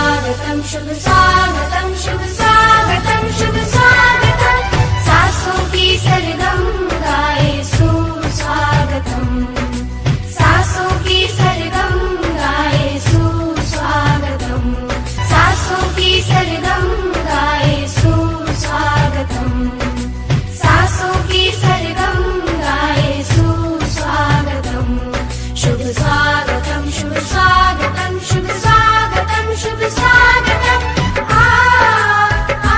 स्वागतं, शुभ स्वागतं, शुभ स्वागतं, शुभ स्वागतं। सासों की सरगम गाए सुस्वागतम। सासों की सरगम गाए सुस्वागतम। सासों की सरगम गाए सुस्वागतम। सासों की सरगम गाए सुस्वागतम। शुभ स्वागतम, शुभ स्वागतम, शुभ स्वागतम, शुभ स्वागतम। आ आ आ।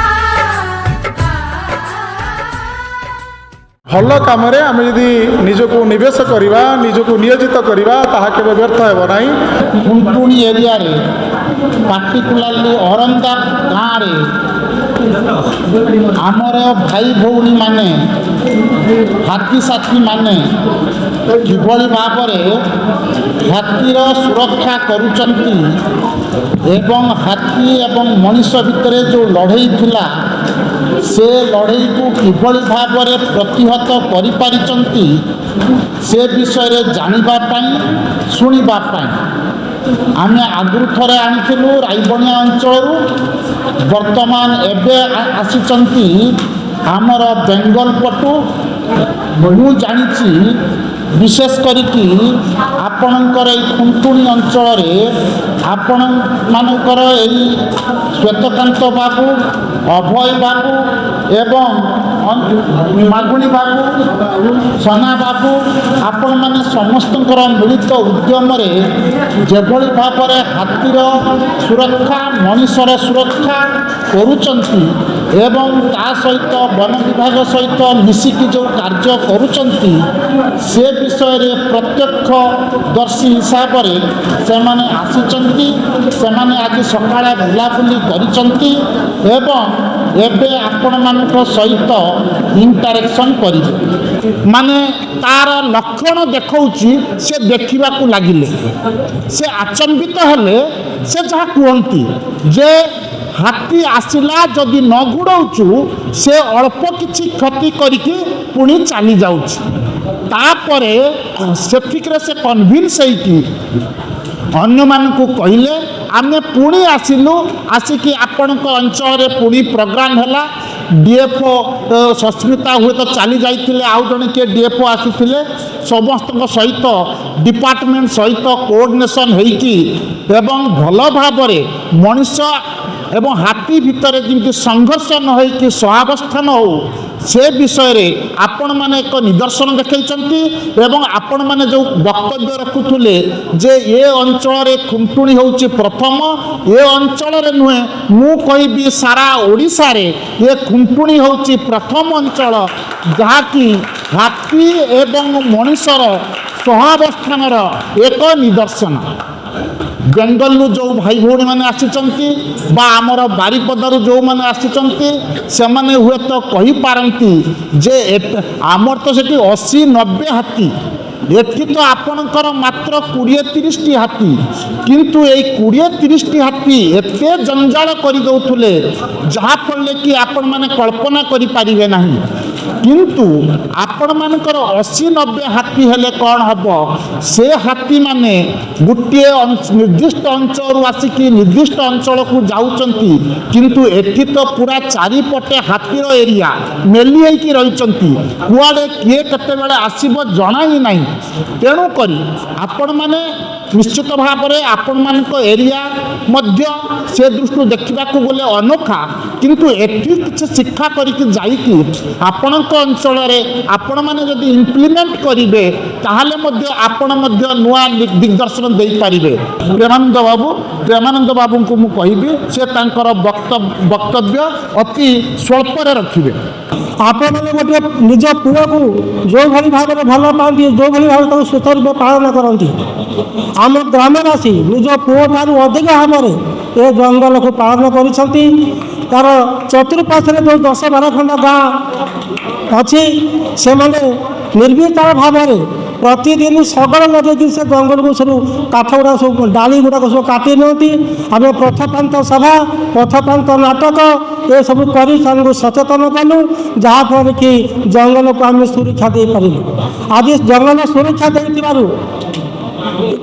ଭଲ କାମରେ ଆମେ ଯଦି ନିଜକୁ ନିବେଶ କରିବା, ନିଜକୁ ନିୟୋଜିତ କରିବା, ତାହା କେବେ ବ୍ୟର୍ଥ ହେବ ନାହିଁ। ଖୁଣ୍ଟୁଣି ଏରିଆରେ, ପାର୍ଟିକୁଲାରଲି ଅରନ୍ଦା ଗାଁରେ ଆମର ଭାଇ ଭଉଣୀମାନେ, ହାତୀ ସାଥୀମାନେ କିଭଳି ଭାବରେ ହାତୀର ସୁରକ୍ଷା କରୁଛନ୍ତି ଏବଂ ହାତୀ ଏବଂ ମଣିଷ ଭିତରେ ଯେଉଁ ଲଢ଼େଇ ଥିଲା, ସେ ଲଢ଼େଇକୁ କିଭଳି ଭାବରେ ପ୍ରତିହତ କରିପାରିଛନ୍ତି, ସେ ବିଷୟରେ ଜାଣିବା ପାଇଁ, ଶୁଣିବା ପାଇଁ ଆମେ ଆଗରୁ ଥରେ ଆଣିଥିଲୁ ରାଇବଣିଆ ଅଞ୍ଚଳରୁ। ବର୍ତ୍ତମାନ ଏବେ ଆସିଛନ୍ତି ଆମର ବେଙ୍ଗଲ ପଟୁ। ମୁଁ ଜାଣିଛି, ବିଶେଷ କରିକି ଆପଣଙ୍କର ଏଇ ଖୁଣ୍ଟୁଣି ଅଞ୍ଚଳରେ ଆପଣମାନଙ୍କର ଏଇ ଶ୍ୱେତକାନ୍ତ ବାବୁ, ଅଭୟ ବାବୁ ଏବଂ ମାଗୁଣୀ ବାବୁ, ସନା ବାବୁ, ଆପଣମାନେ ସମସ୍ତଙ୍କର ମିଳିତ ଉଦ୍ୟମରେ ଯେଭଳି ଭାବରେ ହାତୀର ସୁରକ୍ଷା, ମଣିଷର ସୁରକ୍ଷା କରୁଛନ୍ତି ଏବଂ ତା ସହିତ ବନ ବିଭାଗ ସହିତ ମିଶିକି ଯେଉଁ କାର୍ଯ୍ୟ କରୁଛନ୍ତି, ସେ ବିଷୟରେ ପ୍ରତ୍ୟକ୍ଷଦର୍ଶୀ ହିସାବରେ ସେମାନେ ଆସିଛନ୍ତି। ସେମାନେ ଆଜି ସକାଳେ ବୁଲାବୁଲି କରିଛନ୍ତି ଏବଂ ଏବେ ଆପଣମାନଙ୍କ ସହିତ ଇଣ୍ଟାରେକ୍ସନ୍ କରିବେ। ମାନେ ତାର ଲକ୍ଷଣ ଦେଖାଉଛି, ସେ ଦେଖିବାକୁ ଲାଗିଲେ, ସେ ଆଚମ୍ବିତ ହେଲେ। ସେ ଯାହା କୁହନ୍ତି ଯେ ହାତୀ ଆସିଲା, ଯଦି ନ ଘୋଡ଼ଉଛୁ, ସେ ଅଳ୍ପ କିଛି କ୍ଷତି କରିକି ପୁଣି ଚାଲି ଯାଉଛି। ତାପରେ ସେତିକିରେ ସେ କନଭିନ୍ସ ହେଇକି ଅନ୍ୟମାନଙ୍କୁ କହିଲେ। ଆମେ ପୁଣି ଆସିଲୁ, ଆସିକି ଆପଣଙ୍କ ଅଞ୍ଚଳରେ ପୁଣି ପ୍ରୋଗ୍ରାମ ହେଲା। ଡିଏଫ୍ଓ ସସ୍ମିତା ହୁଏତ ଚାଲି ଯାଇଥିଲେ, ଆଉ ଜଣେ କିଏ ଡିଏଫ୍ଓ ଆସିଥିଲେ। ସମସ୍ତଙ୍କ ସହିତ, ଡିପାର୍ଟମେଣ୍ଟ ସହିତ କୋଅର୍ଡ଼ିନେସନ୍ ହେଇକି ଏବଂ ଭଲ ଭାବରେ ମଣିଷ ଏବଂ ହାତୀ ଭିତରେ ଯେମିତି ସଂଘର୍ଷ ନ ହେଇକି ସହାବସ୍ଥାନ ହଉ, ସେ ବିଷୟରେ ଆପଣମାନେ ଏକ ନିଦର୍ଶନ ଦେଖାଇଛନ୍ତି। ଏବଂ ଆପଣମାନେ ଯେଉଁ ବକ୍ତବ୍ୟ ରଖୁଥିଲେ ଯେ ଏ ଅଞ୍ଚଳରେ ଖୁଣ୍ଟୁଣି ହେଉଛି ପ୍ରଥମ, ଏ ଅଞ୍ଚଳରେ ନୁହେଁ, ମୁଁ କହିବି ସାରା ଓଡ଼ିଶାରେ ଏ ଖୁଣ୍ଟୁଣି ହେଉଛି ପ୍ରଥମ ଅଞ୍ଚଳ, ଯାହାକି ହାତୀ ଏବଂ ମଣିଷର ସହାବସ୍ଥାନର ଏକ ନିଦର୍ଶନ। ବେଙ୍ଗଲରୁ ଯେଉଁ ଭାଇ ଭଉଣୀମାନେ ଆସିଛନ୍ତି ବା ଆମର ବାରିପଦାରୁ ଯେଉଁମାନେ ଆସିଛନ୍ତି, ସେମାନେ ହୁଏତ କହିପାରନ୍ତି ଯେ ଆମର ତ ସେଠି 80-90 ହାତୀ, ଏଠି ତ ଆପଣଙ୍କର ମାତ୍ର 20-30ଟି ହାତୀ। କିନ୍ତୁ ଏଇ 20-30ଟି ହାତୀ ଏତେ ଜଞ୍ଜାଳ କରିଦେଉଥିଲେ, ଯାହାଫଳରେ କି ଆପଣମାନେ କଳ୍ପନା କରିପାରିବେ ନାହିଁ। କିନ୍ତୁ ଆପଣମାନଙ୍କର 80-90 ହାତୀ ହେଲେ କ'ଣ ହେବ, ସେ ହାତୀମାନେ ଗୋଟିଏ ନିର୍ଦ୍ଦିଷ୍ଟ ଅଞ୍ଚଳରୁ ଆସିକି ନିର୍ଦ୍ଦିଷ୍ଟ ଅଞ୍ଚଳକୁ ଯାଉଛନ୍ତି। କିନ୍ତୁ ଏଠି ତ ପୁରା ଚାରିପଟେ ହାତୀର ଏରିଆ ମେଲି ହେଇକି ରହିଛନ୍ତି। କୁଆଡ଼େ କିଏ କେତେବେଳେ ଆସିବ ଜଣା ହିଁ ନାହିଁ। ତେଣୁକରି ଆପଣମାନେ ନିଶ୍ଚିତ ଭାବରେ ଆପଣମାନଙ୍କ ଏରିଆ ମଧ୍ୟ ସେ ଦୃଷ୍ଟିରୁ ଦେଖିବାକୁ ଗଲେ ଅନୋଖା। କିନ୍ତୁ ଏଠି କିଛି ଶିକ୍ଷା କରିକି ଯାଇକି ଆପଣଙ୍କ ଅଞ୍ଚଳରେ ଆପଣମାନେ ଯଦି ଇମ୍ପ୍ଲିମେଣ୍ଟ କରିବେ, ତାହେଲେ ମଧ୍ୟ ଆପଣ ମଧ୍ୟ ନୂଆ ଦିଗ୍ଦର୍ଶନ ଦେଇପାରିବେ। ପ୍ରେମାନନ୍ଦ ବାବୁ, ପ୍ରେମାନନ୍ଦ ବାବୁଙ୍କୁ ମୁଁ କହିବି, ସେ ତାଙ୍କର ବକ୍ତବ୍ୟ ଅତି ସ୍ୱଳ୍ପରେ ରଖିବେ। ଆପଣମାନେ ଗୋଟିଏ ନିଜ ପୁଅକୁ ଯେଉଁଭଳି ଭାବରେ ଭଲ ପାଆନ୍ତି, ଯେଉଁଭଳି ଭାବରେ ତାକୁ ସୁଚାରୁ ରୂପେ ପାଳନ କରନ୍ତି, ଆମ ଗ୍ରାମବାସୀ ନିଜ ପୁଅ ଠାରୁ ଅଧିକ ଭାବରେ ଏ ଜଙ୍ଗଲକୁ ପାଳନ କରିଛନ୍ତି। ତାର ଚତୁଃପାର୍ଶ୍ୱରେ ଯେଉଁ 10-12 ଖଣ୍ଡ ଗାଁ ଅଛି, ସେମାନେ ନିର୍ବିକାର ଭାବରେ ପ୍ରତିଦିନ ଶଗଡ଼ ଲଗେଇକି ସେ ଜଙ୍ଗଲକୁ ସବୁ କାଠ ଗୁଡ଼ାକ, ସବୁ ଡାଳି ଗୁଡ଼ାକ ସବୁ କାଟି ନିଅନ୍ତି। ଆମେ ପଥପ୍ରାନ୍ତ ସଭା, ପଥପ୍ରାନ୍ତ ନାଟକ ଏସବୁ କରି ସେମାନଙ୍କୁ ସଚେତନ କଲୁ, ଯାହାଫଳରେ କି ଜଙ୍ଗଲକୁ ଆମେ ସୁରକ୍ଷା ଦେଇପାରିଲୁ। ଆଜି ଜଙ୍ଗଲ ସୁରକ୍ଷା ଦେଇଥିବାରୁ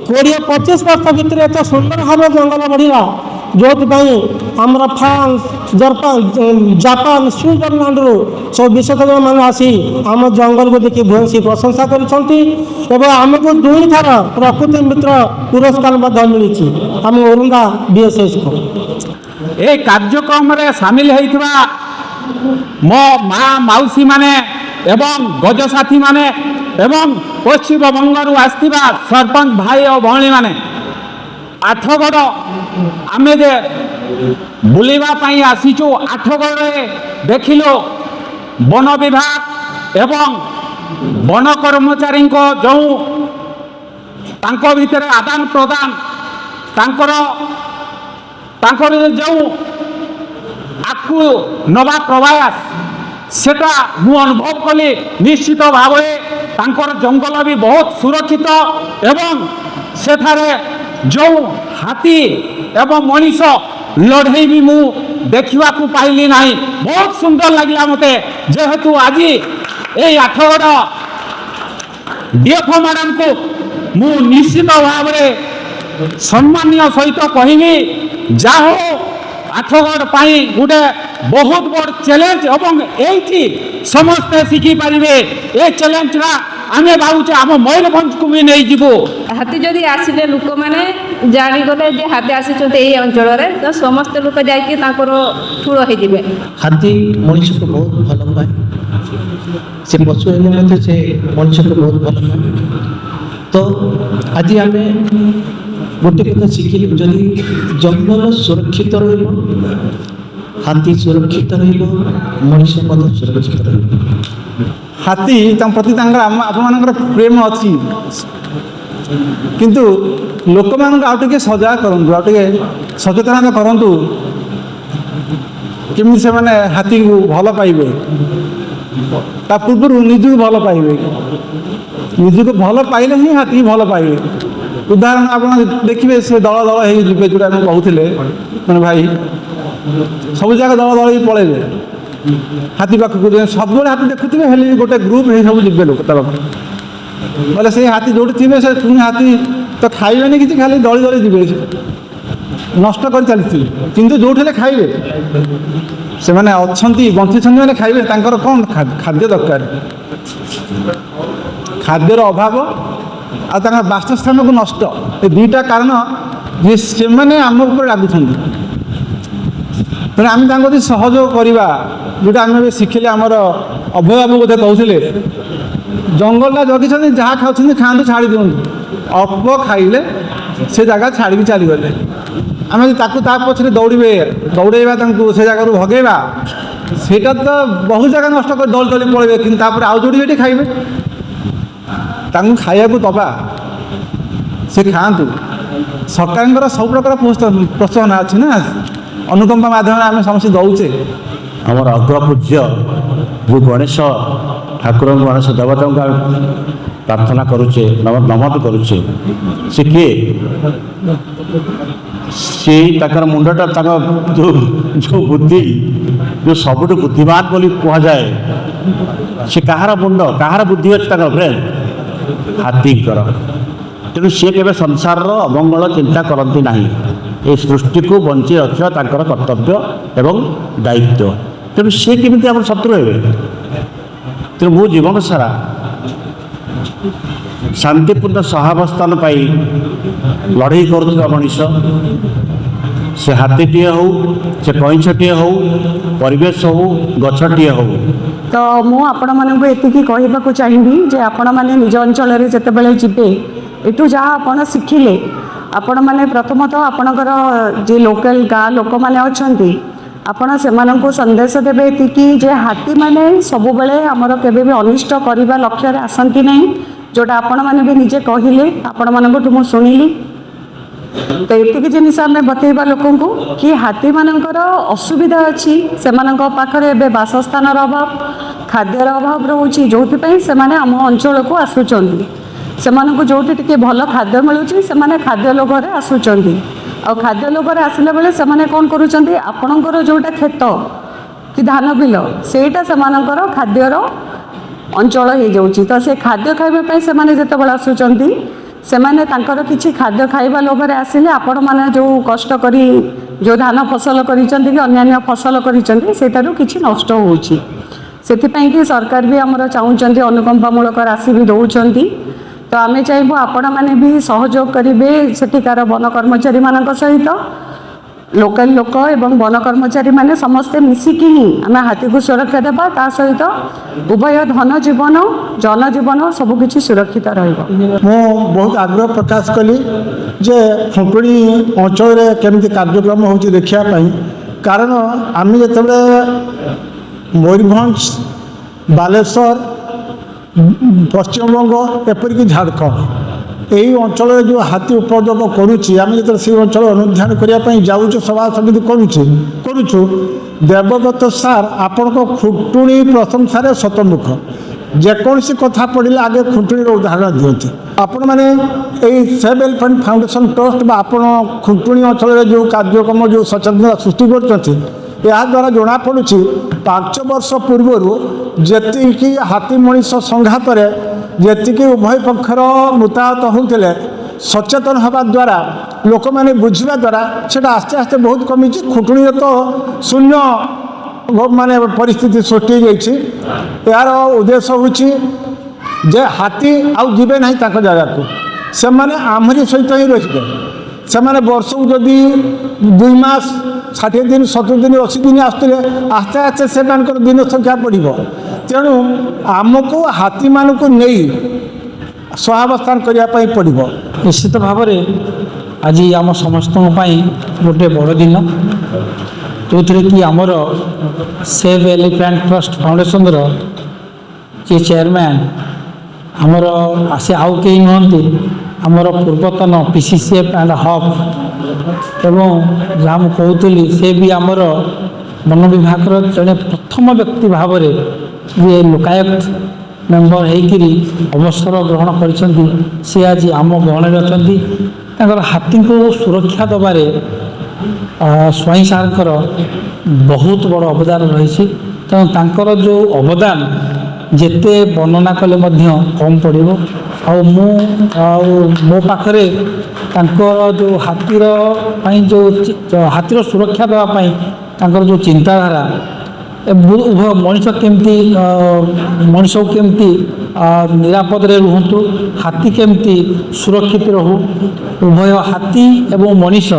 20-25 ବର୍ଷ ଭିତରେ ଏତେ ସୁନ୍ଦର ଭାବେ ଜଙ୍ଗଲ ବଢ଼ିଲା। ଯେଉଁଥିପାଇଁ ଆମର ଫ୍ରାନ୍ସ, ଜାପାନ, ସୁଇଜରଲ୍ୟାଣ୍ଡରୁ ସବୁ ବିଶେଷଜ୍ଞମାନେ ଆସି ଆମ ଜଙ୍ଗଲକୁ ଦେଖି ଭୂୟସୀ ପ୍ରଶଂସା କରିଛନ୍ତି ଏବଂ ଆମକୁ 2 ଥର ପ୍ରକୃତି ମିତ୍ର ପୁରସ୍କାର ମଧ୍ୟ ମିଳିଛି ଆମ ଉରୁନ୍ଦା ବିଏସ୍ଏସ୍କୁ। এই କାର୍ଯ୍ୟକ୍ରମରେ ସାମିଲ ହେଇଥିବା ମୋ ମା ମାଉସୀମାନେ ଏବଂ ଗଜସାଥୀମାନେ ଏବଂ ପଶ୍ଚିମବଙ୍ଗରୁ ଆସିଥିବା ସରପଞ୍ଚ ଭାଇ ଓ ଭଉଣୀମାନେ, ଆଠଗଡ଼ ଆମେ ଯେ ବୁଲିବା ପାଇଁ ଆସିଛୁ, ଆଠଗଡ଼ରେ ଦେଖିଲୁ ବନ ବିଭାଗ ଏବଂ ବନ କର୍ମଚାରୀଙ୍କ ଯେଉଁ ତାଙ୍କ ଭିତରେ ଆଦାନ ପ୍ରଦାନ, ତାଙ୍କର ତାଙ୍କର ଯେଉଁ ଆଗକୁ ନେବା ପ୍ରୟାସ, ସେଟା ମୁଁ ଅନୁଭବ କଲି। ନିଶ୍ଚିତ ଭାବରେ ତାଙ୍କର ଜଙ୍ଗଲ ବି ବହୁତ ସୁରକ୍ଷିତ ଏବଂ ସେଠାରେ ଯେଉଁ ହାତୀ ଏବଂ ମଣିଷ ଲଢ଼େଇ ବି ମୁଁ ଦେଖିବାକୁ ପାଇଲି ନାହିଁ। ବହୁତ ସୁନ୍ଦର ଲାଗିଲା ମୋତେ। ଯେହେତୁ ଆଜି ଏଇ ଆଠଗଡ଼ ଡିଏଫଓ ମ୍ୟାଡ଼ାମକୁ ମୁଁ ନିଶ୍ଚିତ ଭାବରେ ସମ୍ମାନୀୟ ସହିତ କହିବି, ଯାହା ହଉ, ଆଠଗଡ଼ ପାଇଁ ଗୋଟେ ବହୁତ ବଡ଼ ଚ୍ୟାଲେଞ୍ଜ ଏବଂ ଏଇଠି ସମସ୍ତେ ଶିଖିପାରିବେ। ଏ ଚ୍ୟାଲେଞ୍ଜଟା ଆମେ ଭାବୁଛେ ଆମ ମୟୂରଭଞ୍ଜକୁ ବି ନେଇଯିବୁ। ହାତୀ ଯଦି ଆସିଲେ, ଲୋକମାନେ ଜାଣିଗଲେ ଯେ ହାତୀ ଆସିଛନ୍ତି ଏଇ ଅଞ୍ଚଳରେ, ତ ସମସ୍ତେ ଲୋକ ଯାଇକି ତାଙ୍କର ଠୁଳ ହେଇଯିବେ। ହାତୀ ମଣିଷକୁ ବହୁତ ଭଲ ପାଏ। ସେ ପଶୁ ହେଲେ ମଧ୍ୟ ସେ ମଣିଷକୁ ବହୁତ ଭଲ ପାଏ। ତ ଆଜି ଆମେ ଗୋଟେ କଥା ଶିଖିଲୁ, ଯଦି ଜଙ୍ଗଲ ସୁରକ୍ଷିତ ରହିବ, ହାତୀ ସୁରକ୍ଷିତ ରହିବ, ମଣିଷ ମଧ୍ୟ ସୁରକ୍ଷିତ ରହିବ। ହାତୀ ତାଙ୍କ ପ୍ରତି ତାଙ୍କର ଆମ ଆପଣମାନଙ୍କର ପ୍ରେମ ଅଛି, କିନ୍ତୁ ଲୋକମାନଙ୍କୁ ଆଉ ଟିକେ ସଜାଗ କରନ୍ତୁ, ଆଉ ଟିକେ ସଚେତନତା କରନ୍ତୁ, କେମିତି ସେମାନେ ହାତୀକୁ ଭଲ ପାଇବେ। ତା ପୂର୍ବରୁ ନିଜକୁ ଭଲ ପାଇବେ। ନିଜକୁ ଭଲ ପାଇଲେ ହିଁ ହାତୀକୁ ଭଲ ପାଇବେ। ଉଦାହରଣ ଆପଣ ଦେଖିବେ, ସେ ଦଳ ଦଳ ହେଇ ଯିବେ, ଯେଉଁଟା ଆମେ କହୁଥିଲେ ମାନେ ଭାଇ, ସବୁ ଜାଗା ଦଳ ଦଳ ହେଇ ପଳେଇବେ ହାତୀ ପାଖକୁ। ସବୁବେଳେ ହାତୀ ଦେଖୁଥିବେ, ହେଲେ ବି ଗୋଟେ ଗ୍ରୁପ୍ ହେଇ ସବୁ ଯିବେ ଲୋକ ତା ପାଖକୁ। ବୋଲେ ସେଇ ହାତୀ ଯେଉଁଠି ଥିବେ, ସେ ପୁଣି ହାତୀ ତ ଖାଇବେନି କିଛି, ଖାଲି ଦଳି ଦଳି ଯିବେ, ନଷ୍ଟ କରି ଚାଲିଥିବେ, କିନ୍ତୁ ଯେଉଁଠି ହେଲେ ଖାଇବେ। ସେମାନେ ଅଛନ୍ତି, ବଞ୍ଚିଛନ୍ତି ମାନେ ଖାଇବେ। ତାଙ୍କର କ'ଣ ଖାଦ୍ୟ ଦରକାର। ଖାଦ୍ୟର ଅଭାବ ଆଉ ତାଙ୍କର ବାସସ୍ଥାନକୁ ନଷ୍ଟ, ଏ ଦୁଇଟା କାରଣ ଯେ ସେମାନେ ଆମ ଉପରେ ରାଗୁଛନ୍ତି। ତେଣୁ ଆମେ ତାଙ୍କୁ ଯଦି ସହଯୋଗ କରିବା, ଯେଉଁଟା ଆମେ ଏବେ ଶିଖିଲେ, ଆମର ଅଭୟ ବାବୁ ବୋଧେ କହୁଥିଲେ, ଜଙ୍ଗଲଟା ଜଗିଛନ୍ତି, ଯାହା ଖାଉଛନ୍ତି ଖାଆନ୍ତୁ, ଛାଡ଼ି ଦିଅନ୍ତୁ। ଅଳ୍ପ ଖାଇଲେ ସେ ଜାଗା ଛାଡ଼ିକି ଚାଲିଗଲେ। ଆମେ ଯଦି ତାକୁ ତା ପଛରେ ଦୌଡ଼ିବେ, ଦୌଡ଼େଇବା, ତାଙ୍କୁ ସେ ଜାଗାରୁ ଭଗେଇବା, ସେଇଟା ତ ବହୁତ ଜାଗା ନଷ୍ଟ କରି ଦୌଡ଼ି ଦୌଡ଼ି ପଳେଇବେ, କିନ୍ତୁ ତାପରେ ଆଉ ଯେଉଁଠି ସେଠି ଖାଇବେ। ତାଙ୍କୁ ଖାଇବାକୁ ଦେବା, ସେ ଖାଆନ୍ତୁ। ସରକାରଙ୍କର ସବୁ ପ୍ରକାର ପ୍ରୋତ୍ସାହନ ଅଛି ନା, ଅନୁକମ୍ପା ମାଧ୍ୟମରେ ଆମେ ସମସ୍ତେ ଦେଉଛେ। ଆମର ଅଗ୍ରପୂଜ୍ୟ ଯେଉଁ ଗଣେଶ ଠାକୁରଙ୍କୁ, ଗଣେଶ ଦେବତାଙ୍କୁ ଆମେ ପ୍ରାର୍ଥନା କରୁଛେ, ନମନ କରୁଛେ, ସେ କିଏ? ସେ ତାଙ୍କର ମୁଣ୍ଡଟା, ତାଙ୍କ ଯେଉଁ ଯେଉଁ ବୁଦ୍ଧି, ଯେଉଁ ସବୁଠୁ ବୁଦ୍ଧିମାନ ବୋଲି କୁହାଯାଏ, ସେ କାହାର ମୁଣ୍ଡ, କାହାର ବୁଦ୍ଧି ଅଛି ତାଙ୍କ ବ୍ରେନ୍? ହାତୀଙ୍କର। ତେଣୁ ସିଏ କେବେ ସଂସାରର ଅମଙ୍ଗଳ ଚିନ୍ତା କରନ୍ତି ନାହିଁ। ଏ ସୃଷ୍ଟିକୁ ବଞ୍ଚେଇ ରଖିବା ତାଙ୍କର କର୍ତ୍ତବ୍ୟ ଏବଂ ଦାୟିତ୍ୱ। ତେଣୁ ସିଏ କେମିତି ଆମର ଶତ୍ରୁ ହେବେ? ତେଣୁ ମୁଁ ଜୀବନ ସାରା ଶାନ୍ତିପୂର୍ଣ୍ଣ ସହାବସ୍ଥାନ ପାଇଁ ଲଢ଼େଇ କରୁଥିବା ମଣିଷ। ସେ ହାତୀଟିଏ ହେଉ, ସେ କଇଁଛଟିଏ ହେଉ, ପରିବେଶ ହେଉ, ଗଛଟିଏ ହେଉ। ତ ମୁଁ ଆପଣମାନଙ୍କୁ ଏତିକି କହିବାକୁ ଚାହିଁବି ଯେ ଆପଣମାନେ ନିଜ ଅଞ୍ଚଳରେ ଯେତେବେଳେ ଯିବେ, ଏଠୁ ଯାହା ଆପଣ ଶିଖିଲେ, ଆପଣମାନେ ପ୍ରଥମତଃ ଆପଣଙ୍କର ଯେ ଲୋକାଲ ଗାଁ ଲୋକମାନେ ଅଛନ୍ତି, ଆପଣ ସେମାନଙ୍କୁ ସନ୍ଦେଶ ଦେବେ ଏତିକି ଯେ ହାତୀମାନେ ସବୁବେଳେ ଆମର କେବେ ବି ଅନିଷ୍ଟ କରିବା ଲକ୍ଷ୍ୟରେ ଆସନ୍ତି ନାହିଁ, ଯେଉଁଟା ଆପଣମାନେ ବି ନିଜେ କହିଲେ, ଆପଣମାନଙ୍କଠୁ ମୁଁ ଶୁଣିଲି। ତ ଏତିକି ଜିନିଷ ଆମେ ବତେଇବା ଲୋକଙ୍କୁ କି ହାତୀମାନଙ୍କର ଅସୁବିଧା ଅଛି, ସେମାନଙ୍କ ପାଖରେ ଏବେ ବାସସ୍ଥାନର ଅଭାବ, ଖାଦ୍ୟର ଅଭାବ ରହୁଛି, ଯେଉଁଥିପାଇଁ ସେମାନେ ଆମ ଅଞ୍ଚଳକୁ ଆସୁଛନ୍ତି। ସେମାନଙ୍କୁ ଯେଉଁଠି ଟିକେ ଭଲ ଖାଦ୍ୟ ମିଳୁଛି, ସେମାନେ ଖାଦ୍ୟ ଲୋଭରେ ଆସୁଛନ୍ତି। ଆଉ ଖାଦ୍ୟ ଲୋଭରେ ଆସିଲା ବେଳେ ସେମାନେ କ'ଣ କରୁଛନ୍ତି? ଆପଣଙ୍କର ଯେଉଁଟା କ୍ଷେତ କି ଧାନ ବିଲ, ସେଇଟା ସେମାନଙ୍କର ଖାଦ୍ୟର ଅଞ୍ଚଳ ହେଇଯାଉଛି। ତ ସେ ଖାଦ୍ୟ ଖାଇବା ପାଇଁ ସେମାନେ ଯେତେବେଳେ ଆସୁଛନ୍ତି, ସେମାନେ ତାଙ୍କର କିଛି ଖାଦ୍ୟ ଖାଇବା ଲୋଭରେ ଆସିଲେ, ଆପଣମାନେ ଯେଉଁ କଷ୍ଟ କରି ଯେଉଁ ଧାନ ଫସଲ କରିଛନ୍ତି କି ଅନ୍ୟାନ୍ୟ ଫସଲ କରିଛନ୍ତି, ସେଇଟାରୁ କିଛି ନଷ୍ଟ ହେଉଛି। ସେଥିପାଇଁ କି ସରକାର ବି ଆମର ଚାହୁଁଛନ୍ତି, ଅନୁକମ୍ପାମୂଳକ ରାଶି ବି ଦେଉଛନ୍ତି। ତ ଆମେ ଚାହିଁବୁ ଆପଣମାନେ ବି ସହଯୋଗ କରିବେ ସେଠିକାର ବନ କର୍ମଚାରୀମାନଙ୍କ ସହିତ। ଲୋକାଲ ଲୋକ ଏବଂ ବନ କର୍ମଚାରୀମାନେ ସମସ୍ତେ ମିଶିକି ହିଁ ଆମେ ହାତୀକୁ ସୁରକ୍ଷା ଦେବା। ତା ସହିତ ଉଭୟ ଧନ ଜୀବନ, ଜନଜୀବନ ସବୁକିଛି ସୁରକ୍ଷିତ ରହିବ। ମୁଁ ବହୁତ ଆଗ୍ରହ ପ୍ରକାଶ କଲି ଯେ ଖୁଣ୍ଟୁଣି ଅଞ୍ଚଳରେ କେମିତି କାର୍ଯ୍ୟକ୍ରମ ହେଉଛି ଦେଖିବା ପାଇଁ। କାରଣ ଆମେ ଯେତେବେଳେ ମୟୂରଭଞ୍ଜ, ବାଲେଶ୍ୱର, ପଶ୍ଚିମବଙ୍ଗ, ଏପରିକି ଝାଡ଼ଖଣ୍ଡ ଏଇ ଅଞ୍ଚଳରେ ଯେଉଁ ହାତୀ ଉପଦ୍ରବ କରୁଛି, ଆମେ ଯେତେବେଳେ ସେଇ ଅଞ୍ଚଳ ଅନୁଧ୍ୟାନ କରିବା ପାଇଁ ଯାଉଛୁ, ସଭା ସମିତି କରୁଛୁ, ଦେବବ୍ରତ ସାର୍ ଆପଣଙ୍କ ଖୁଣ୍ଟୁଣି ପ୍ରଶଂସାରେ ଶତମୁଖ। ଯେକୌଣସି କଥା ପଡ଼ିଲେ ଆଗେ ଖୁଣ୍ଟୁଣିର ଉଦାହରଣ ଦିଅନ୍ତି। ଆପଣମାନେ ଏଇ ସେଭ୍ ଏଲିଫାଣ୍ଟ ଫାଉଣ୍ଡେସନ୍ ଟ୍ରଷ୍ଟ ବା ଆପଣ ଖୁଣ୍ଟୁଣି ଅଞ୍ଚଳରେ ଯେଉଁ କାର୍ଯ୍ୟକ୍ରମ, ଯେଉଁ ସଚେତନତା ସୃଷ୍ଟି କରୁଛନ୍ତି, ଏହାଦ୍ୱାରା ଜଣାପଡ଼ୁଛି 5 ବର୍ଷ ପୂର୍ବରୁ ଯେତିକି ହାତୀ ମଣିଷ ସଂଘାତରେ ଯେତିକି ଉଭୟ ପକ୍ଷର ମୃତାହତ ହେଉଥିଲେ, ସଚେତନ ହେବା ଦ୍ୱାରା, ଲୋକମାନେ ବୁଝିବା ଦ୍ୱାରା ସେଇଟା ଆସ୍ତେ ଆସ୍ତେ ବହୁତ କମିଛି। ଖୁଣ୍ଟୁଣିରେ ତ ଶୂନ୍ୟ ମାନେ ପରିସ୍ଥିତି ସୃଷ୍ଟି ହେଇଯାଇଛି। ଏହାର ଉଦ୍ଦେଶ୍ୟ ହେଉଛି ଯେ ହାତୀ ଆଉ ଯିବେ ନାହିଁ ତାଙ୍କ ଜାଗାକୁ, ସେମାନେ ଆମରି ସହିତ ହିଁ ରହିବେ। ସେମାନେ ବର୍ଷକୁ ଯଦି 2 ମାସ, 60 ଦିନ, 70 ଦିନ, 80 ଦିନ ଆସୁଥିଲେ, ଆସ୍ତେ ଆସ୍ତେ ସେମାନଙ୍କର ଦିନ ସଂଖ୍ୟା ବଢ଼ିବ। ତେଣୁ ଆମକୁ ହାତୀମାନଙ୍କୁ ନେଇ ସହାବସ୍ଥାନ କରିବା ପାଇଁ ପଡ଼ିବ। ନିଶ୍ଚିତ ଭାବରେ ଆଜି ଆମ ସମସ୍ତଙ୍କ ପାଇଁ ଗୋଟେ ବଡ଼ ଦିନ, ଯେଉଁଥିରେ କି ଆମର ସେଭ୍ ଏଲିଫ୍ୟାଣ୍ଟ ଟ୍ରଷ୍ଟ ଫାଉଣ୍ଡେସନର ଯିଏ ଚେୟାରମ୍ୟାନ୍ ଆମର, ସେ ଆଉ କେହି ନୁହନ୍ତି, ଆମର ପୂର୍ବତନ ପିସିସିଏଫ୍ ଆଣ୍ଡ ହପ୍ ଏବଂ ଯାହା ମୁଁ କହୁଥିଲି, ସେ ବି ଆମର ବନ ବିଭାଗର ଜଣେ ପ୍ରଥମ ବ୍ୟକ୍ତି ଭାବରେ ଯିଏ ଲୋକାୟୁକ୍ତ ମେମ୍ବର ହେଇକିରି ଅବସର ଗ୍ରହଣ କରିଛନ୍ତି, ସେ ଆଜି ଆମ ଗହଣରେ ଅଛନ୍ତି। ତାଙ୍କର ହାତୀଙ୍କୁ ସୁରକ୍ଷା ଦେବାରେ ସ୍ୱାଇଁ ସାର୍ଙ୍କର ବହୁତ ବଡ଼ ଅବଦାନ ରହିଛି। ତେଣୁ ତାଙ୍କର ଯେଉଁ ଅବଦାନ ଯେତେ ବର୍ଣ୍ଣନା କଲେ ମଧ୍ୟ କମ୍ ପଡ଼ିବ। ଆଉ ମୁଁ ଆଉ ମୋ ପାଖରେ ତାଙ୍କର ଯେଉଁ ହାତୀର ପାଇଁ ଯେଉଁ ହାତୀର ସୁରକ୍ଷା ଦେବା ପାଇଁ ତାଙ୍କର ଯେଉଁ ଚିନ୍ତାଧାରା, ଉଭୟ ମଣିଷ କେମିତି, ମଣିଷକୁ କେମିତି ନିରାପଦରେ ରୁହନ୍ତୁ, ହାତୀ କେମିତି ସୁରକ୍ଷିତ ରହୁ, ଉଭୟ ହାତୀ ଏବଂ ମଣିଷ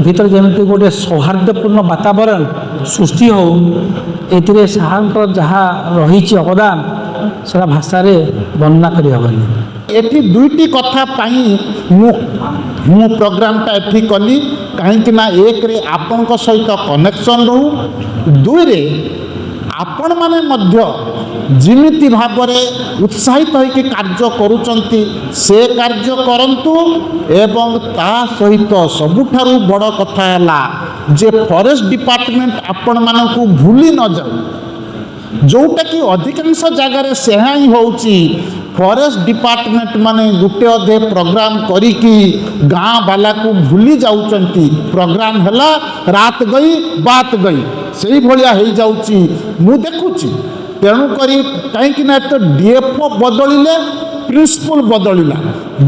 ଭିତରେ ଯେମିତି ଗୋଟେ ସୌହାର୍ଦ୍ଦ୍ୟପୂର୍ଣ୍ଣ ବାତାବରଣ ସୃଷ୍ଟି ହେଉ, ଏଥିରେ ସାହାଙ୍କର ଯାହା ରହିଛି ଅବଦାନ, ସେଟା ଭାଷାରେ ବର୍ଣ୍ଣନା କରିହେବନି। ଏଠି ଦୁଇଟି କଥା ପାଇଁ ମୁଁ ପ୍ରୋଗ୍ରାମଟା ଏଠି କଲି। କାହିଁକି ନା ଏକରେ ଆପଣଙ୍କ ସହିତ କନେକ୍ସନ୍ ରହୁ, ଦୁଇରେ ଆପଣମାନେ ମଧ୍ୟ ଯେମିତି ଭାବରେ ଉତ୍ସାହିତ ହୋଇକି କାର୍ଯ୍ୟ କରୁଛନ୍ତି, ସେ କାର୍ଯ୍ୟ କରନ୍ତୁ। ଏବଂ ତା ସହିତ ସବୁଠାରୁ ବଡ଼ କଥା ହେଲା ଯେ ଫରେଷ୍ଟ ଡିପାର୍ଟମେଣ୍ଟ ଆପଣମାନଙ୍କୁ ଭୁଲି ନ ଯାଉ, ଯେଉଁଟାକି ଅଧିକାଂଶ ଜାଗାରେ ସେହା ହିଁ ହେଉଛି। ଫରେଷ୍ଟ ଡିପାର୍ଟମେଣ୍ଟ ମାନେ ଗୋଟେ ଅଧେ ପ୍ରୋଗ୍ରାମ କରିକି ଗାଁ ବାଲାକୁ ଭୁଲି ଯାଉଛନ୍ତି। ପ୍ରୋଗ୍ରାମ ହେଲା, रात गई बात गई, ସେଇଭଳିଆ ହେଇଯାଉଛି, ମୁଁ ଦେଖୁଛି। ତେଣୁକରି କାହିଁକି ନା ତ ଡିଏଫ୍ଓ ବଦଳିଲେ ପ୍ରିନ୍ସିପଲ୍ ବଦଳିଲା,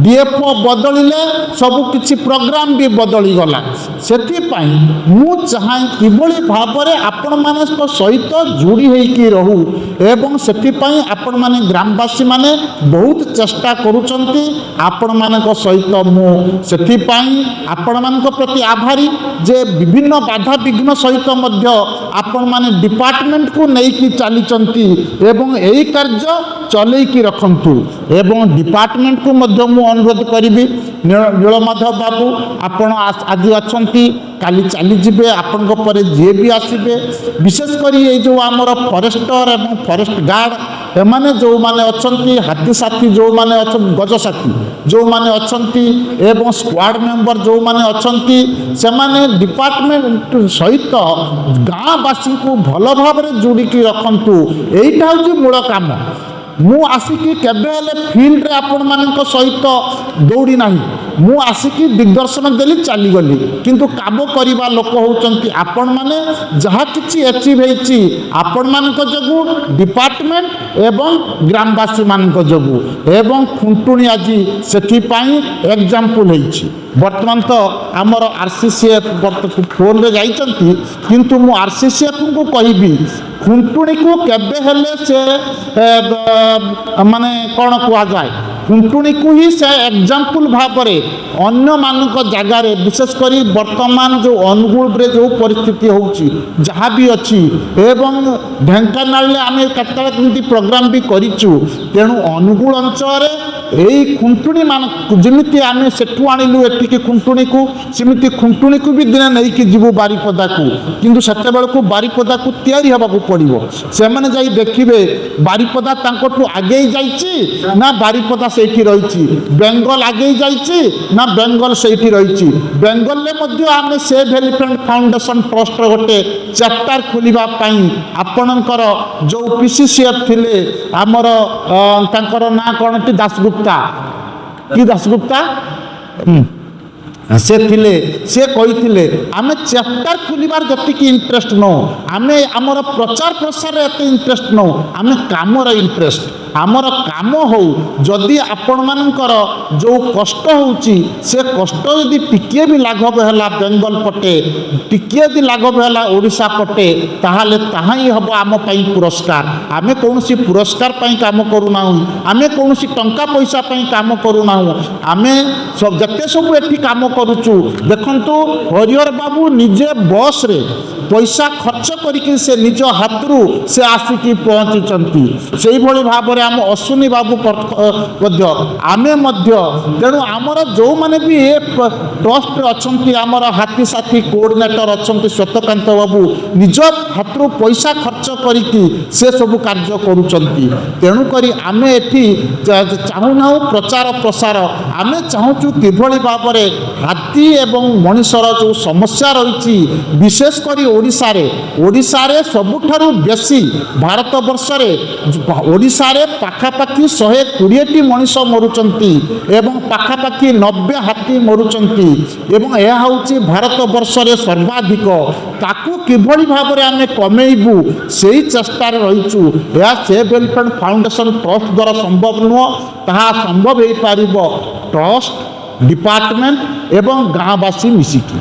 ଡିଏଫ୍ଓ ବଦଳିଲେ ସବୁ କିଛି ପ୍ରୋଗ୍ରାମ ବି ବଦଳିଗଲା। ସେଥିପାଇଁ ମୁଁ ଚାହେଁ କିଭଳି ଭାବରେ ଆପଣମାନଙ୍କ ସହିତ ଯୋଡ଼ି ହେଇକି ରହୁ ଏବଂ ସେଥିପାଇଁ ଆପଣମାନେ ଗ୍ରାମବାସୀମାନେ ବହୁତ ଚେଷ୍ଟା କରୁଛନ୍ତି। ଆପଣମାନଙ୍କ ସହିତ ମୁଁ ସେଥିପାଇଁ ଆପଣମାନଙ୍କ ପ୍ରତି ଆଭାରୀ ଯେ ବିଭିନ୍ନ ବାଧାବିଘ୍ନ ସହିତ ମଧ୍ୟ ଆପଣମାନେ ଡିପାର୍ଟମେଣ୍ଟକୁ ନେଇକି ଚାଲିଛନ୍ତି ଏବଂ ଏଇ କାର୍ଯ୍ୟ ଚଲେଇକି ରଖନ୍ତୁ। ଏବଂ ଡିପାର୍ଟମେଣ୍ଟକୁ ମଧ୍ୟ ମୁଁ ଅନୁରୋଧ କରିବି, ନୀଳମାଧବ ବାବୁ, ଆପଣ ଆଜି ଅଛନ୍ତି, କାଲି ଚାଲିଯିବେ, ଆପଣଙ୍କ ପରେ ଯିଏ ବି ଆସିବେ, ବିଶେଷ କରି ଏଇ ଯେଉଁ ଆମର ଫରେଷ୍ଟର ଏବଂ ଫରେଷ୍ଟ ଗାର୍ଡ଼ ଏମାନେ ଯେଉଁମାନେ ଅଛନ୍ତି, ହାତୀ ସାଥୀ ଯେଉଁମାନେ ଅଛନ୍ତି, ଗଜ ସାଥୀ ଯେଉଁମାନେ ଅଛନ୍ତି ଏବଂ ସ୍କ୍ୱାଡ଼ ମେମ୍ବର ଯେଉଁମାନେ ଅଛନ୍ତି, ସେମାନେ ଡିପାର୍ଟମେଣ୍ଟ ସହିତ ଗାଁବାସୀଙ୍କୁ ଭଲ ଭାବରେ ଯୋଡ଼ିକି ରଖନ୍ତୁ। ଏଇଟା ହେଉଛି ମୂଳ କାମ। ମୁଁ ଆସିକି କେବେ ହେଲେ ଫିଲ୍ଡରେ ଆପଣମାନଙ୍କ ସହିତ ଦୌଡ଼ି ନାହିଁ। ମୁଁ ଆସିକି ଦିଗ୍ଦର୍ଶନ ଦେଲି, ଚାଲିଗଲି। କିନ୍ତୁ କାମ କରିବା ଲୋକ ହେଉଛନ୍ତି ଆପଣମାନେ। ଯାହା କିଛି ଆଚିଭ୍ ହେଇଛି ଆପଣମାନଙ୍କ ଯୋଗୁଁ, ଡିପାର୍ଟମେଣ୍ଟ ଏବଂ ଗ୍ରାମବାସୀମାନଙ୍କ ଯୋଗୁଁ। ଏବଂ ଖୁଣ୍ଟୁଣି ଆଜି ସେଥିପାଇଁ ଏକ୍ଜାମ୍ପଲ୍ ହେଇଛି। ବର୍ତ୍ତମାନ ତ ଆମର ଆର୍ ସି ସି ଏଫ୍ ଫୋନ୍ରେ ଯାଇଛନ୍ତି, କିନ୍ତୁ ମୁଁ ଆର୍ ସି ସି ଏଫ୍ଙ୍କୁ କହିବି, ଖୁଣ୍ଟୁଣିକୁ କେବେ ହେଲେ ସେ ମାନେ କ'ଣ କୁହାଯାଏ, ଖୁଣ୍ଟୁଣିକୁ ହିଁ ସେ ଏକ୍ଜାମ୍ପଲ୍ ଭାବରେ ଅନ୍ୟମାନଙ୍କ ଜାଗାରେ, ବିଶେଷ କରି ବର୍ତ୍ତମାନ ଯେଉଁ ଅନୁଗୁଳରେ ଯେଉଁ ପରିସ୍ଥିତି ହେଉଛି, ଯାହା ବି ଅଛି, ଏବଂ ଢେଙ୍କାନାଳରେ ଆମେ କେତେବେଳେ କେମିତି ପ୍ରୋଗ୍ରାମ୍ ବି କରିଛୁ। ତେଣୁ ଅନୁଗୁଳ ଅଞ୍ଚଳରେ ଏଇ ଖୁଣ୍ଟୁଣି ମାନ ଯେମିତି ଆମେ ସେଠୁ ଆଣିଲୁ ଏଠିକି ଖୁଣ୍ଟୁଣିକୁ, ସେମିତି ଖୁଣ୍ଟୁଣିକୁ ବି ଦିନେ ନେଇକି ଯିବୁ ବାରିପଦାକୁ। କିନ୍ତୁ ସେତେବେଳକୁ ବାରିପଦାକୁ ତିଆରି ହେବାକୁ ପଡ଼ିବ। ସେମାନେ ଯାଇ ଦେଖିବେ ବାରିପଦା ତାଙ୍କଠୁ ଆଗେଇ ଯାଇଛି ନା ବାରିପଦା ସେଇଠି ରହିଛି, ବେଙ୍ଗଲ ଆଗେଇ ଯାଇଛି ନା ବେଙ୍ଗଲ ସେଇଠି ରହିଛି। ବେଙ୍ଗଲରେ ମଧ୍ୟ ଆମେ ସେଭ୍ ଏଲିଫେଣ୍ଟ ଫାଉଣ୍ଡେସନ ଟ୍ରଷ୍ଟର ଗୋଟେ ଚାପ୍ଟର ଖୋଲିବା ପାଇଁ ଆପଣଙ୍କର ଯେଉଁ ପିସିସିଏଫ୍ ଥିଲେ ଆମର, ତାଙ୍କର ନାଁ କ'ଣଟି, ଦାସଗୁପ୍ତା କି ଦାସଗୁପ୍ତା, ସେ ଥିଲେ, ସେ କହିଥିଲେ ଆମେ ଚାପ୍ଟର ଖୋଲିବାର ଯେତିକି ଇଣ୍ଟରେଷ୍ଟ ନଉ, ଆମେ ଆମର ପ୍ରଚାର ପ୍ରସାରରେ ଏତେ ଇଣ୍ଟରେଷ୍ଟ ନଉ, ଆମେ କାମର ଇଣ୍ଟରେଷ୍ଟ। ଆମର କାମ ହଉ। ଯଦି ଆପଣମାନଙ୍କର ଯେଉଁ କଷ୍ଟ ହେଉଛି, ସେ କଷ୍ଟ ଯଦି ଟିକିଏ ବି ଲାଘବ ହେଲା ବେଙ୍ଗଲ ପଟେ, ଟିକିଏ ଯଦି ଲାଘବ ହେଲା ଓଡ଼ିଶା ପଟେ, ତାହେଲେ ତାହା ହିଁ ହେବ ଆମ ପାଇଁ ପୁରସ୍କାର। ଆମେ କୌଣସି ପୁରସ୍କାର ପାଇଁ କାମ କରୁନାହୁଁ, ଆମେ କୌଣସି ଟଙ୍କା ପଇସା ପାଇଁ କାମ କରୁନାହୁଁ। ଆମେ ଯେତେ ସବୁ ଏଠି କାମ କରୁଛୁ, ଦେଖନ୍ତୁ, ହରିହର ବାବୁ ନିଜେ ବସ୍ରେ ପଇସା ଖର୍ଚ୍ଚ କରିକି ସେ ନିଜ ହାତରୁ ସେ ଆସିକି ପହଞ୍ଚିଛନ୍ତି। ସେଇଭଳି ଭାବରେ ଆମ ଅଶ୍ୱିନୀ ବାବୁ ମଧ୍ୟ, ଆମେ ମଧ୍ୟ। ତେଣୁ ଆମର ଯେଉଁମାନେ ବି ଏ ଟ୍ରଷ୍ଟରେ ଅଛନ୍ତି, ଆମର ହାତୀ ସାଥୀ କୋଅର୍ଡ଼ିନେଟର ଅଛନ୍ତି ଶ୍ୱେତକାନ୍ତ ବାବୁ, ନିଜ ହାତରୁ ପଇସା ଖର୍ଚ୍ଚ କରିକି ସେ ସବୁ କାର୍ଯ୍ୟ କରୁଛନ୍ତି। ତେଣୁକରି ଆମେ ଏଠି ଚାହୁଁନାହୁଁ ପ୍ରଚାର ପ୍ରସାର। ଆମେ ଚାହୁଁଛୁ କିଭଳି ଭାବରେ ହାତୀ ଏବଂ ମଣିଷର ଯେଉଁ ସମସ୍ୟା ରହିଛି, ବିଶେଷ କରି ଓଡ଼ିଶାରେ, ଓଡ଼ିଶାରେ ସବୁଠାରୁ ବେଶୀ ଭାରତ ବର୍ଷରେ, ଓଡ଼ିଶାରେ ପାଖାପାଖି 120ଟି ମଣିଷ ମରୁଛନ୍ତି ଏବଂ ପାଖାପାଖି 90 ହାତୀ ମରୁଛନ୍ତି ଏବଂ ଏହା ହେଉଛି ଭାରତ ବର୍ଷରେ ସର୍ବାଧିକ। ତାକୁ କିଭଳି ଭାବରେ ଆମେ କମେଇବୁ, ସେଇ ଚେଷ୍ଟାରେ ରହିଛୁ। ଏହା ସେଭ୍ ଏଲିଫେଣ୍ଟ ଫାଉଣ୍ଡେସନ ଟ୍ରଷ୍ଟ ଦ୍ୱାରା ସମ୍ଭବ ନୁହଁ। ତାହା ସମ୍ଭବ ହେଇପାରିବ ଟ୍ରଷ୍ଟ, ଡିପାର୍ଟମେଣ୍ଟ ଏବଂ ଗାଁବାସୀ ମିଶିକି।